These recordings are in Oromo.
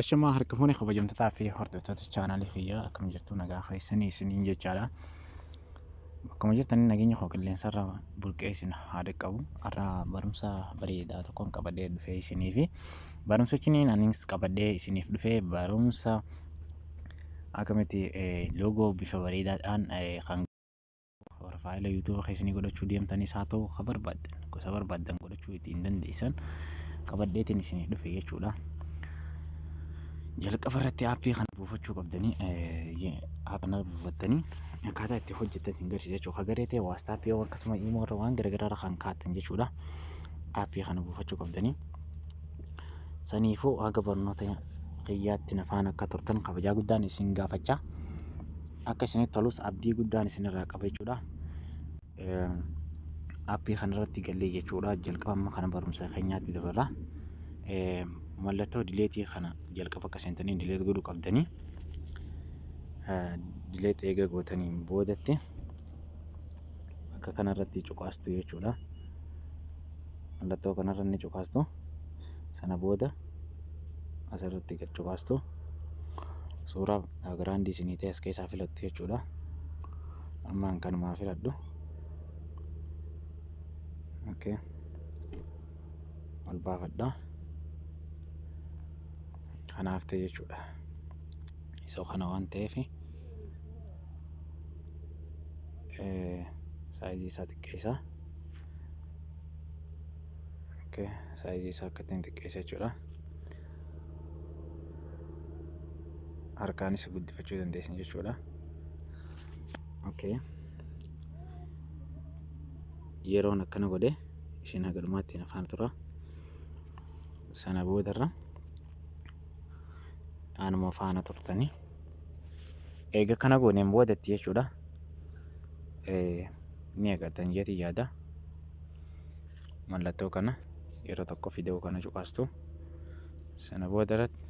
Ashamaa harka fuune kabajamtootaa fi hordoftoota chaanaalii kiyyaa, akkam jirtu? Nagaa keessanii isiniin jechaadha. Akkuma jirtanii nageenya koo qilleensarra burqee isin haa dhaqqabu. Har'a barumsa bareedaa tokkoon qabadhee dhufee isinii fi barumsichi anis qabadhee isiniif dhufee barumsa akkamitti loogoo bifa bareedaadhaan kan profaayila YouTube keessanii godhachuu deemtanis haa ta'u, kan barbaaddan gosa barbaaddan godhachuu ittiin dandeessan qabadheetiin isinii dhufe jechuudha. Jalqaba irratti aappii kana buufachuu qabdanii, aappii kana buufattanii akkaataa itti hojjettan isin garsiisa jechuudha. Kagaree ta'e WhatsAppii akkasuma imo irra waan garaagaraa kan kaa'attan jechuudha. Aappii kana buufachuu qabdanii. Saniifuu haga barnoota kiyyaatti na faana akka turtan kabajaa guddaan isin gaafachaa. Akka isinitti tolus abdii guddaan isinirraa qaba jechuudha. Aappii kanarratti gallee jechuudha. Jalqaba amma kana barumsa keenyaatti dabarra. Mallattoo delete kana jalqaba akka seentanii delete godhuu qabdanii. Delete eega gootaniin boodatti bakka kanarratti cuqaastu jechuudha. Mallattoo kanarra ni cuqaastu. Sana booda asirratti gad cuqaastu. Suuraa background isinii ta'e as keessaa filattu jechuudha. Ammaan kanumaa filadhu. Okay. Ol baafadha. Kanaaf ta'e jechuudha. Isa kana waan ta'eef saayizii isaa xiqqeessa. Okay. Saayizii isaa akka ittiin xiqqeessa jechuudha. Harkaanis guddifachuu dandeessan jechuudha. Okay. Yeroon akkana godhe isheen haga dhumaatti afaan tura. Sana boodarra anuma faana turtanii. Eega kana gooneen boodatti jechuudha. Ni agartan jeeti yaada. Mallattoo kana yeroo tokko fiduu kana cuqaastu. Sana boodarratti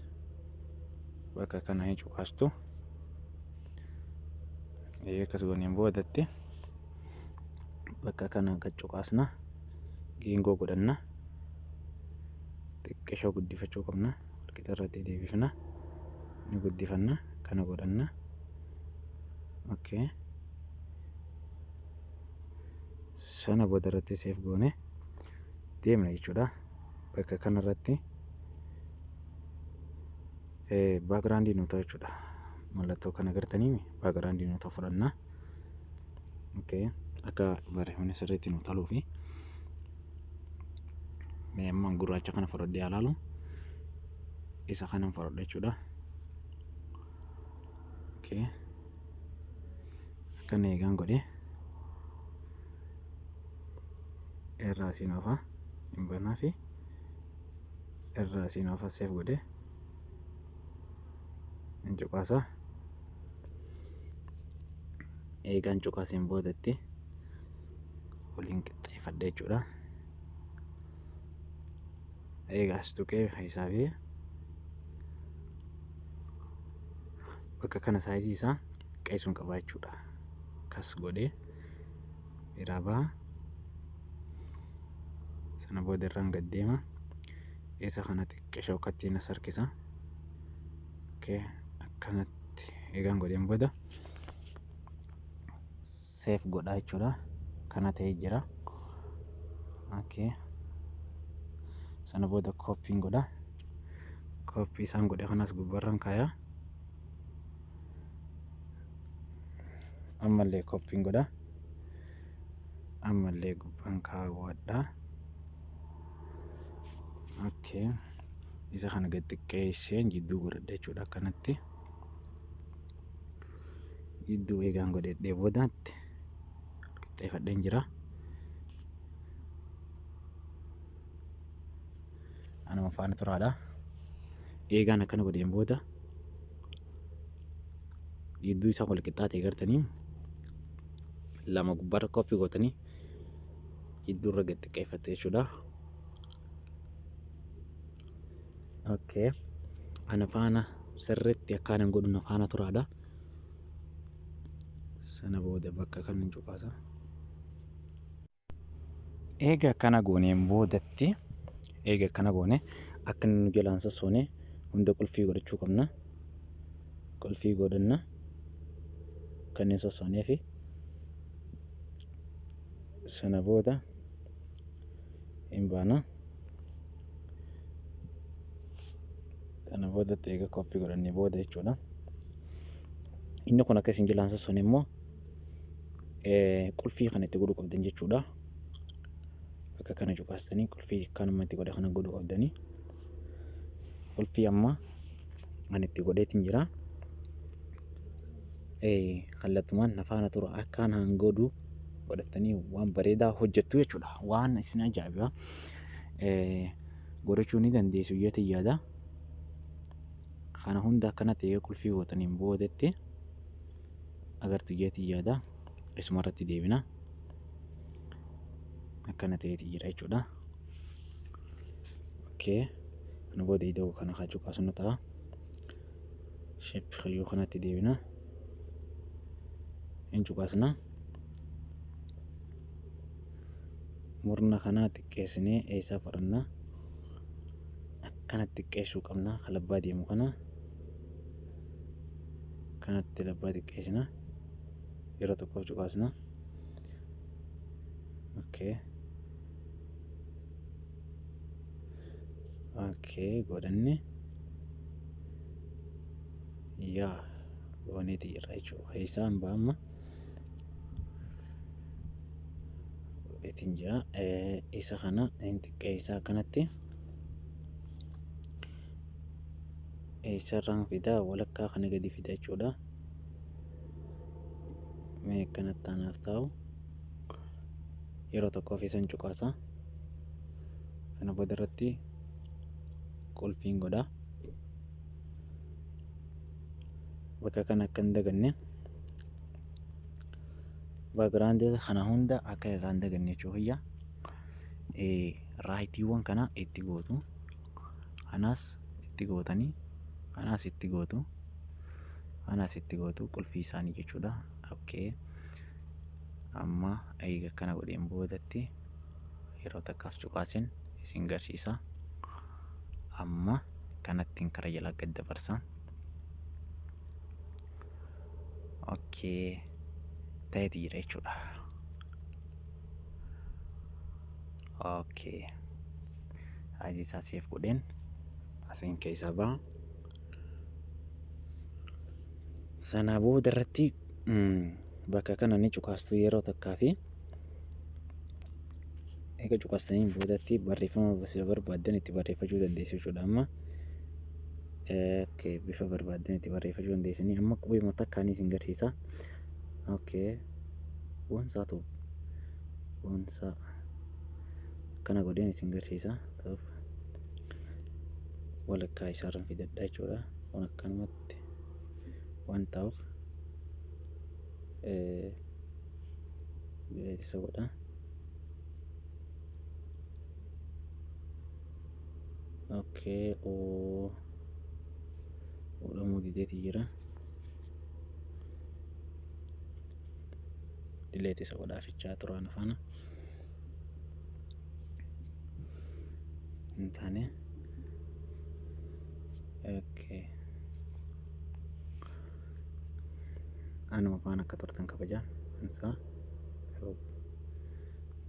bakka kana ni cuqaastu. Eega akkas gooneen boodatti bakka kana gad cuqaasna. Geengoo godhanna. Xiqqishoo guddifachuu qabna. Walqixa irratti deebifna. Ni guddifanna. Kana godhanna. Okay. Sana booda irratti save goone deemna jechuudha. Bakka kanarratti background nu ta'u jechuudha. Mallattoo kana agartanii background nu ta'u fudhanna. Okay. Akka barreeffamni sirriitti nu toluu fi mee amma gurraacha kana fudhadhee ilaalu, isa kanan fudhadha jechuudha. Okay. Akkana eegaan godhee irraa siin ofa hin banaa fi irraa siin ofa save godhee hin cuqaasa. Eegaan cuqaaseen boodatti waliin qixxeeffadha jechuudha. Eegaa as tuqee keessaa fi bakka kana saayizii isaa xiqqeessuun qaba jechuudha. Akkas godhee biraa baha. Sana booda irraan gad deema. Isa kana xiqqeeshoo akkattiin as harkisa. Okay. Akkanatti eegaan godheen booda save godhaa jechuudha. Kana ta'ee jira. Okay. Sana booda kooppiin godha. Kooppii isaan godhe kanas gubbaarraan kaayaa. Ammallee kooppiin godha. Ammallee gubbaan kaawwadha. Okay. Isa kana gad xiqqeesseen jidduu godhadha jechuudha akkanatti. Jidduu eegaan godhadhee boodaatti qixxeeffadheen jira. Anuma faana turaadha. Eegaan akkana godheen booda jidduu isaa wal qixxaatee gartanii lama gubbaarra kooppii gootanii jidduurra gad xiqqeeffatte jechuudha. Okay. Ana faana sirriitti akkaanan godhu na faana turaadha. Sana booda bakka kanan cuqaasa. Eega akkana gooneen boodatti, eega akkana goone akka inni nu jalaan sossoone Hunda qulfii godhachuu qabna. Qulfii godhanna. Kanneen sossoonee fi sana booda hin baana. Sana boodatti eega koppii godhannee booda jechuudha. Inni kun akka isin jalaan sossoone immoo qulfii kana itti godhuu qabdan jechuudha. Bakka kana cuqaastanii qulfii kanuma itti godhe kana godhuu qabdanii. Qulfii amma ani itti godheetiin jira. Kallattumaan na faana tura akkaan haan godhu godhattanii waan bareedaa hojjettu jechuudha. Waan isin ajaa'iba godhachuu ni dandeessu jeetiin yaada. Kana hunda akkanatti eega qulfii gootaniin boodatti agartu jeetiin yaada. Isuma irratti deebina. Akkana ta'eeti jira jechuudha. Okay. Kana booda iddoo kana haa cuqaasnu ta'a. Shape hayyuu kanatti deebina. Hin cuqaasna. Murna kana xiqqeessinee eessaa fudhanna? Akkanatti xiqqeessuu qabna. Kalabbaa deemu kana. Kanatti labbaa xiqqeessina. Yeroo tokkoof cuqaasna. Okay. Okay, godhanne. Yaa gooneeti jirra jechuudha. Keessaan ba'amma. Godheetiin jira. Isa kana hin xiqqeessaa akkanatti. Eessarraan fidaa walakkaa kana gadi fida jechuudha. Mee akkanatti anaaf taa'u. Yeroo tokkoof isan cuqaasa. Sana booda irratti qulfiin godha. Bakka kana akka hin daganne. Background kana hunda akka irraa hin daganne jechuudha. Raayitiiwwan kana itti gootu. Kanaas itti gootanii, kanaas itti gootu, kanaas itti gootu qulfii isaanii jechuudha. Okay. Amma eega akkana godheen boodatti yeroo takkaaf cuqaasin isin garsiisa. Amma kanattiin karaa jalaa gad dabarsa. Okay. Ta'eeti jira jechuudha. Okay. Saayizii isaa seef godheen asiin keessaa baha. Sanaa booda irratti bakka kana ni cuqaastu yeroo takkaa fi eega cuqaastaniin boodatti barreeffama barbaaddan itti barreeffachuu dandeessu jechuudha. Amma okay, bifa barbaaddan itti barreeffachuu dandeessanii. Amma qubee takkaan isin garsiisa. Okay. Boonsaa ta'u. Boonsaa. Kana godheen isin garsiisa. Walakkaa isaarran fidadha jechuudha. Kun akkanumatti waan ta'uuf isa godha. Okay, godhamuu dideeti jira. Dileeti isa godhaafichaa turaan faana. Hin taane. Okay. Anuma faana akka turtan kabajaan. Isaa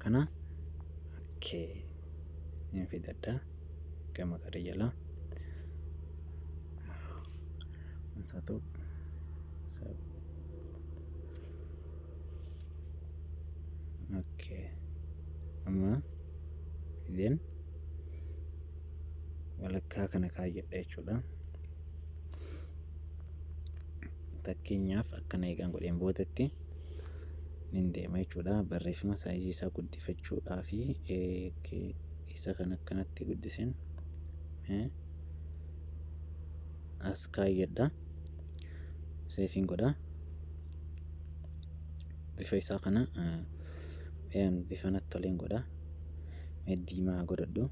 kana okay. Hin fidadha. Gama gara jalaa. Satu. Okay. Amma fideen walakkaa kana kaayyadha jechuudha. Fakkeenyaaf akkana eegaan godheen boodatti nin deema jechuudha. Barreeffama saayizii isaa guddifachuudhaa fi isa kana akkanatti guddiseen as kaayyadha. Seefiin godha. Bifa isaa kana bifa natti toleen godha. Diimaa godhadhu.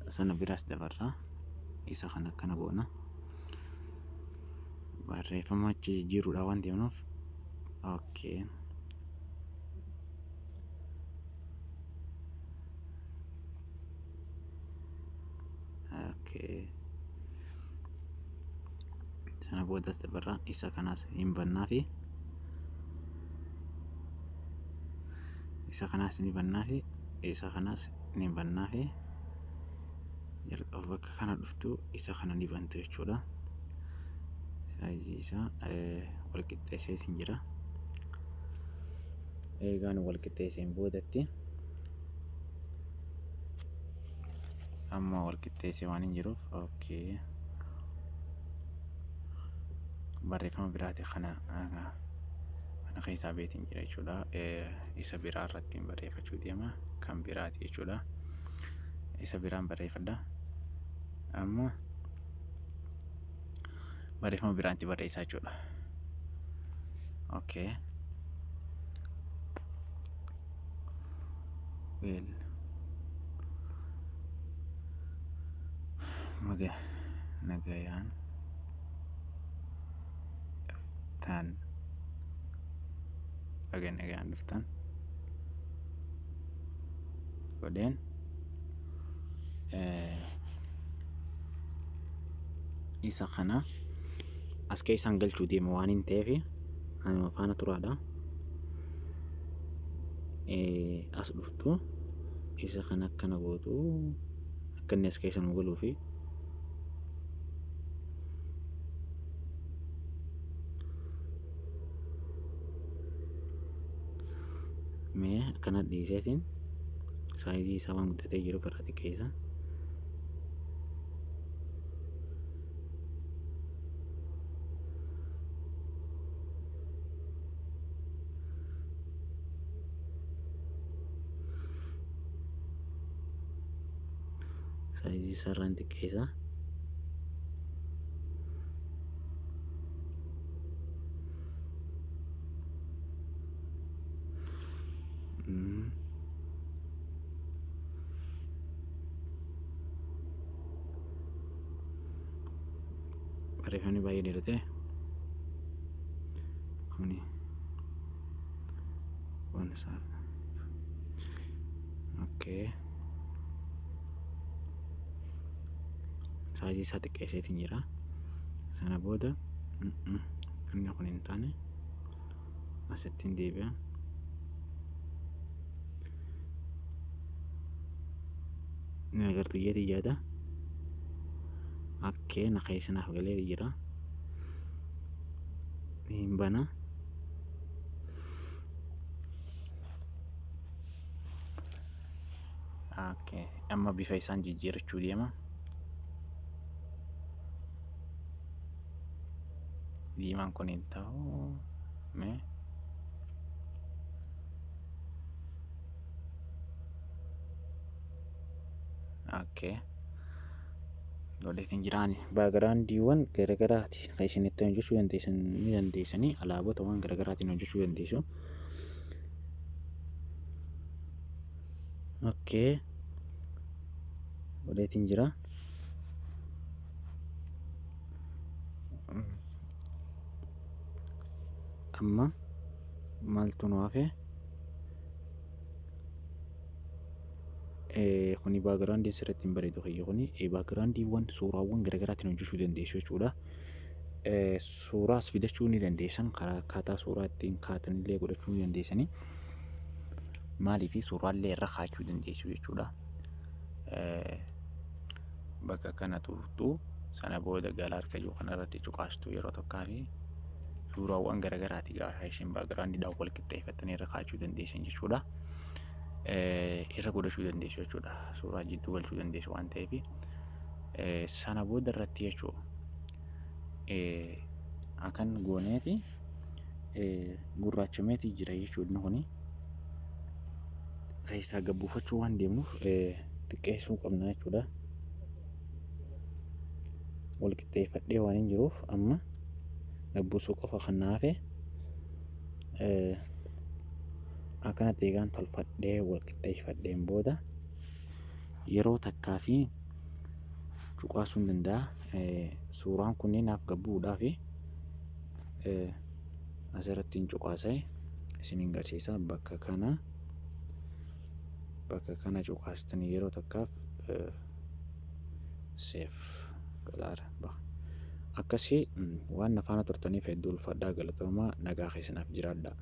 Sana biraas dabarra. Isa kana akkana goona. Barreeffama achi jijjiiruudhaan waan deemnuuf. Okay. Okay. Sana boodas dabarraa isa kanaas hin bannaafi. Isa kanaas ni bannaafi. Isa kanaas ni bannaafi. Jalqaba bakka kana dhuftu isa kana ni bantu jechuudha. Saayizii isaa wal qixxeessee isin jira. Eegaan wal qixxeesseen boodatti amma wal qixxeessee waan hin jiruuf okay. Barreeffama biraati kana kana keessaa beetiin jira jechuudha. Isa biraa irratti barreeffachuu deema kan biraati jechuudha. Isa biraan barreeffadha. Amma barreeffama biraatti barreessaa jechuudha. Okay. Well. Maga nagayaan dhuftan. Baga nagayaan dhuftan. Godheen isa kana as keessaan galchuu deema waan hin ta'eef anuma faana turaadha. As dhuftu isa kana akkana gootu akka inni as keessa nu galuufi. Mee akkana dhiiseetiin saayizii isaa waan guddatee jiruuf irraa xiqqeessa. Saayizii isaa irraan xiqqeessa. Barreeffamni baay'ee dheerate. Kuni waan isaa. Okay. Saayizii isaa xiqqeesseetiin jira. Sana booda inni kun hin taane asittiin deebi'a. Ni agartu jeetii yaada. Akkee na keessa naaf galee jira. Hin bana. Okay. Amma bifa isaan jijjiirachuu deema. Diimaan kun hin ta'u. Mee okay. Godheetiin jiraani. Baagiraandiiwwan garaagaraatiin kan isin itti hojjechuu dandeessan ni dandeessanii alaabota waan garaagaraatiin hojjechuu dandeessu. Okay. Godheetiin jira. Amma maaltu nu hafe? Kuni baagiraandiin sirriitti hin bareedu kiyya kuni baagiraandiiwwan suuraawwan garaagaraatiin hojjechuu dandeessu jechuudha. Suuraas fidachuu ni dandeessan karaa akkaataa suuraa ittiin kaatanillee godhachuu ni dandeessanii. Maaliif suuraallee irra kaachuu dandeessu jechuudha. Bakka kana tuqxu sana booda gala harka jiru kanarratti cuqaastu yeroo tokkaa fi suuraawwan garaagaraati gaafa isin baagiraandiidhaan wal qixxeeffattanii irra kaachuu dandeessan jechuudha. Irra godhachuu dandeessu jechuudha. Suuraa jidduu galchuu dandeessu waan ta'eef sana booda irratti jechuudha. Akkan gooneeti gurraachameeti jira jechuudha kuni. Keessaa gabbuufachuu waan deemnuuf xiqqeessuu qabna jechuudha. Wal qixxeeffadhee waan hin jiruuf amma gabbuusuu qofa kan na hafe. Akkanatti eegaan tolfadhee wal qixxeeffadheen booda yeroo takkaa fi cuqaasuu hin danda'a. Suuraan kunneen naaf gabbuudhaaf asirratti hin cuqaasee isiniin garsiisa. Bakka kana cuqaastanii yeroo takkaaf Save clear baha. Akkasii waan na faana turtaniif hedduu ulfaadhaa, galatoomaa, nagaa keessanaaf jiraadhaa.